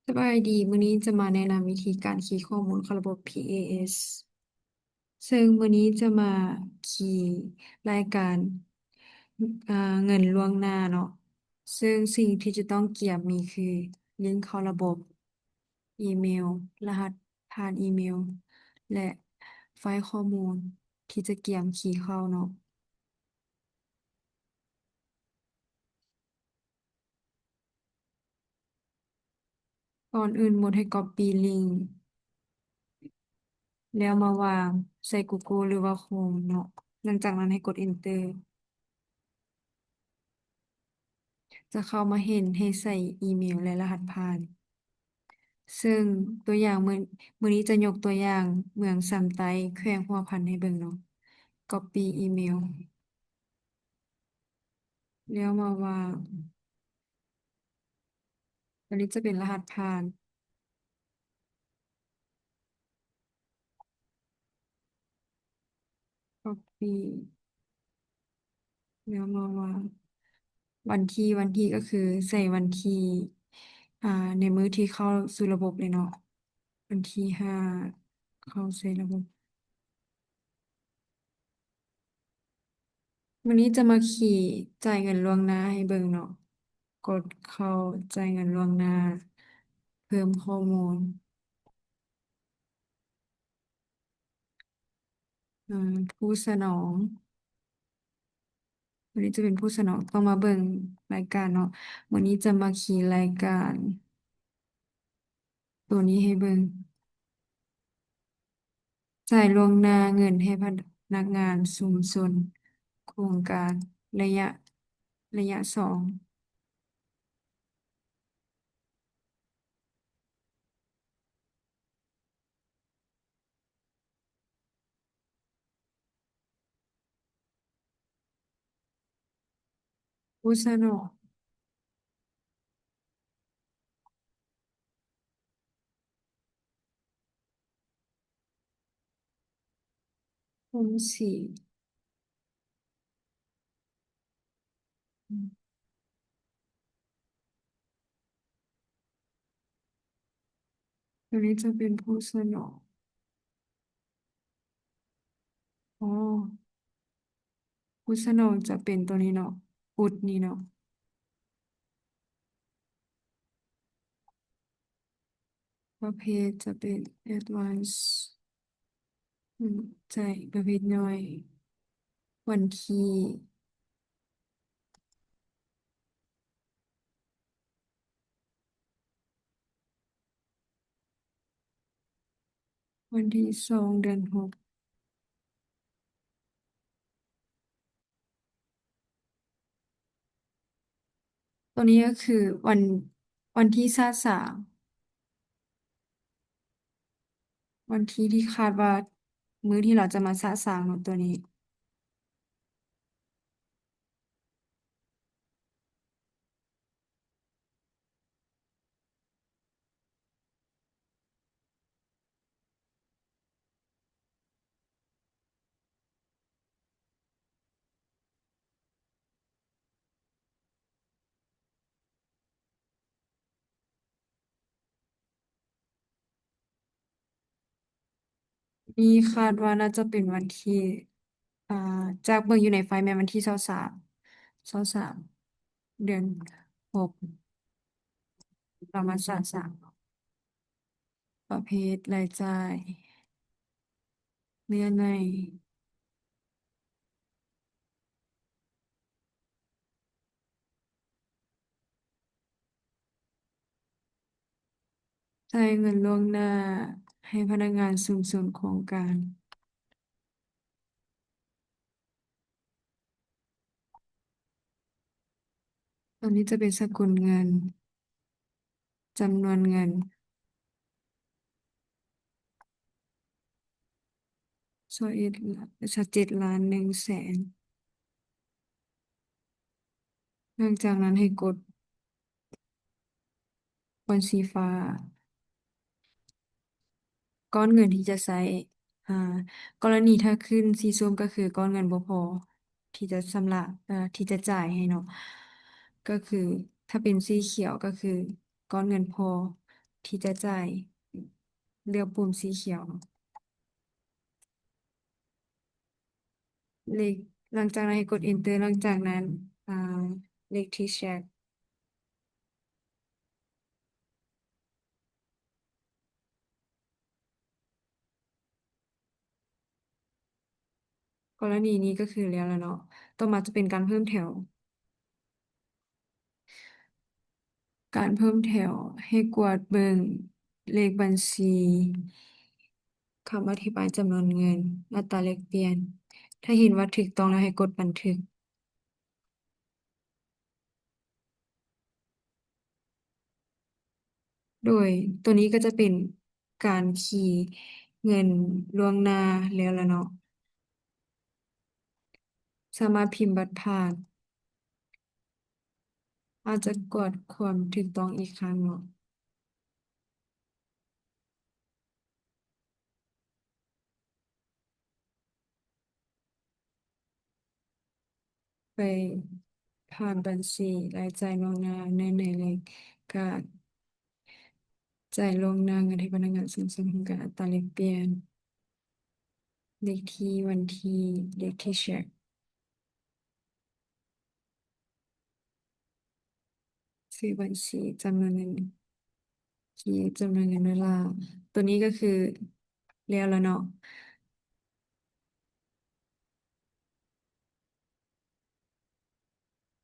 ສະບາຍດີ, ມື້ນີ້ຈະມາແນະນຳວິທີການຄີຂໍ້ມູນເຂົ້າລະບົບ ພີເອເອສ ເຊິ່ງມື້ນີ້ຈະມາຄີລາຍການ ອາ ເງິນລ່ວງໜ້າເນາະ. ເຊິ່ງສິ່ງທີ່ຈະຕ້ອງກຽມມີຄື ລິ້ງເຂົ້າລະບົບ, ອີເມວ, ລະຫັດຜ່ານອີເມວ ແລະ ໄຟລ໌ຂໍ້ມູນທີ່ຈະກຽມຄີເຂົ້າເນາະ. ກ່ອນອື່ນໝົດໃຫ້ກັອບປີ້ລິ້ງ ແລ້ວມາວາງໃສ່ກູໂກ ຫຼືວ່າໂຄຣມເນາະ. ຫຼັງຈາກນັ້ນໃຫ້ກົດເອັນເຕີ ຈະເຂົ້າມາເຫັນໃຫ້ໃສ່ອີເມວ ແລະ ລະຫັດຜ່ານ. ເຊິ່ງຕົວຢ່າງມື້ ມື້ນີ້ຈະຍົກຕົວຢ່າງເມືອງຊຳໃຕ້ ແຂວງຫົວພັນໃຫ້ເບິ່ງເນາະ. ກັອບປີ້ອີເມວ ແລ້ວມາວາງ. ອັນນີ້ຈະເປັນລະຫັດຜ່ານ. ກັອບປີ້ ແລ້ວມາວາງ. ວັນທີ ວັນທີກໍຄືໃສ່ວັນທີ ອາ ໃນມື້ທີ່ເຂົ້າສູ່ລະບົບເລີຍເນາະ. ວັນທີຫ້າ ເຂົ້າໃສ່ລະບົບ. ມື້ນີ້ຈະມາຄີຈ່າຍເງິນລ່ວງໜ້າໃຫ້ເບິ່ງເນາະ. ກົດເຂົ້າຈ່າຍເງິນລ່ວງໜ້າ ເພີ່ມຂໍ້ມູນ. ອາ ຜູ້ສະໜອງ ອັນນີ້ຈະເປັນຜູ້ສະໜອງ ຕ້ອງມາເບິ່ງລາຍການເນາະ. ມື້ນີ້ຈະມາຄີລາຍການໂຕນີ້ໃຫ້ເບິ່ງ. ຈ່າຍລ່ວງໜ້າເງິນໃຫ້ພະນັກງານຊຸມຊົນໂຄງການ ໄລຍະ ໄລຍະສອງ. ຜູ້ສະໜອງ ໂຮງສີ. ຕົວນີ້ຈະເປັນຜູ້ສະໜອງ. ອໍ ຜູ້ສະໜອງຈະເປັນຕົວນີ້ເນາະ, ອຸດນີ້ເນາະ. ປະເພດຈະເປັນ advance. ອືມ ໃຊ່ ປະເພດຍ່ອຍ. ວັນທີ ວັນທີສອງ ເດືອນຫົກ. ຕົວນີ້ກໍຄືວັນ ວັນທີຊາວສາມ ວັນທີທີ່ຄາດວ່າ ມື້ທີ່ເຮົາຈະມາສະສາງເນາະ ຕົວນີ້. ນີ້ຄາດວ່າໜ້າຈະເປັນວັນທີ ອາ ຈາກເບິ່ງຢູ່ໃນໄຟລ໌ແມ່ນວັນທີຊາວສາມ ຊາວສາມ ເດືອນຫົກ ປະມານຊາວສາມ. ປະເພດລາຍຈ່າຍ ເນື້ອໃນ ຈ່າຍເງິນລ່ວງໜ້າໃຫ້ພະນັກງານຊຸມຊົນໂຄງການ. ຕົວນີ້ຈະເປັນສະກຸນເງິນ, ຈຳນວນເງິນ ຊາວເອັດ ຊາວເຈັດລ້ານໜຶ່ງແສນ. ຫຼັງຈາກນັ້ນໃຫ້ກົດ ບ່ອນສີຟ້າ ກ້ອນເງິນທີ່ຈະໃຊ້ ອາ ກໍລະນີຖ້າຂຶ້ນສີສົ້ມກໍຄືກ້ອນເງິນບໍ່ພໍທີ່ຈະຊຳລະ ເອີ ທີ່ຈະຈ່າຍໃຫ້ເນາະ, ກໍຄືຖ້າເປັນສີຂຽວກໍຄືກ້ອນເງິນພໍ ທີ່ຈະຈ່າຍ ເລືອກປຸ່ມສີຂຽວເນາະ ເລກ ຫຼັງຈາກນັ້ນໃຫ້ກົດ Enter ຫຼັງຈາກນັ້ນ ອ່າ ເລກທີ່ແຊັກ ກໍລະນີນີ້ກໍຄືແລ້ວລະເນາະ ຕໍ່ມາຈະເປັນການເພີ່ມແຖວ ການເພີ່ມແຖວ ໃຫ້ກວດເບິ່ງເລກບັນຊີ ຄຳອະທິບາຍຈຳນວນເງິນ ອັດຕາແລກປ່ຽນ ຖ້າເຫັນວ່າຖືກຕ້ອງແລ້ວໃຫ້ກົດບັນທຶກ. ໂດຍ ໂຕນີ້ກໍຈະເປັນການຄີເງິນລ່ວງໜ້າແລ້ວລະເນາະ ສາມາດພິມບັດຜ່ານ ອາດຈະກວດຄວາມຖືກຕ້ອງອີກຄັ້ງເນາະ. ໄປຜ່ານບັນຊີລາຍຈ່າຍລ່ວງໜ້າ ເນື້ອໃນລາຍການຈ່າຍລ່ວງໜ້າເງິນໃຫ້ພະນັກງານ ເຊິ່ງເປັນການອັດຕາແລກປ່ຽນ ເລກທີ ວັນທີ ເລກທີແຊັກ ຊື່ບັນຊີ ຈຳນວນເງິນ ຄີຈຳນວນເງິນໂດລາ ໂຕນີ້ກໍຄືແລ້ວລະເນາະ